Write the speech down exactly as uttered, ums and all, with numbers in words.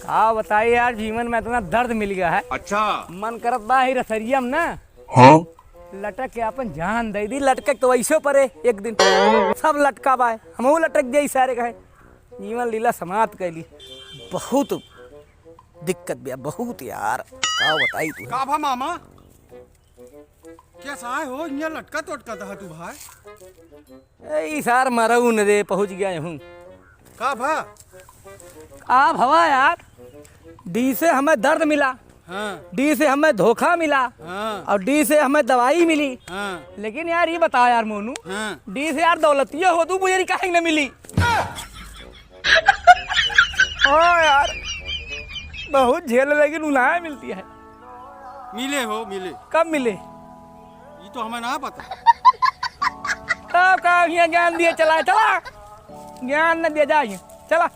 का बताई यार, जीवन में इतना दर्द मिल गया है। अच्छा। मन करत बा ही रसरिया में ना, हाँ? लटक के अपन जान दे दी। लटके तो वैसे परे एक दिन सब लटका बा, हमहू लटक जाई सारे कहे। जीवन लीला समाप्त कैली। बहुत दिक्कत बा, बहुत यार, का बताई तू। का भा मामा? कैसा है हो, इहाँ लटकत वटकत है तू भाई? ए, ई सार मरऊ न दे, पहुँच गया हूँ। का भा? का भवा यार, डी से हमें दर्द मिला, हाँ। डी से हमें धोखा मिला, हाँ। और डी से हमें दवाई मिली। हाँ। लेकिन यार, ये बता यार मोनू, हाँ। डी से यार दौलतिया हो तू, बुझेरी काहे न मिली? ओ यार, बहुत झेल, लेकिन उन्हाय मिलती है। मिले हो, मिले। कब मिले? ये तो हमें ना पता। तब का हियाँ ज्ञान दिए चला, चला। ज्ञान न दिया जाए, चला।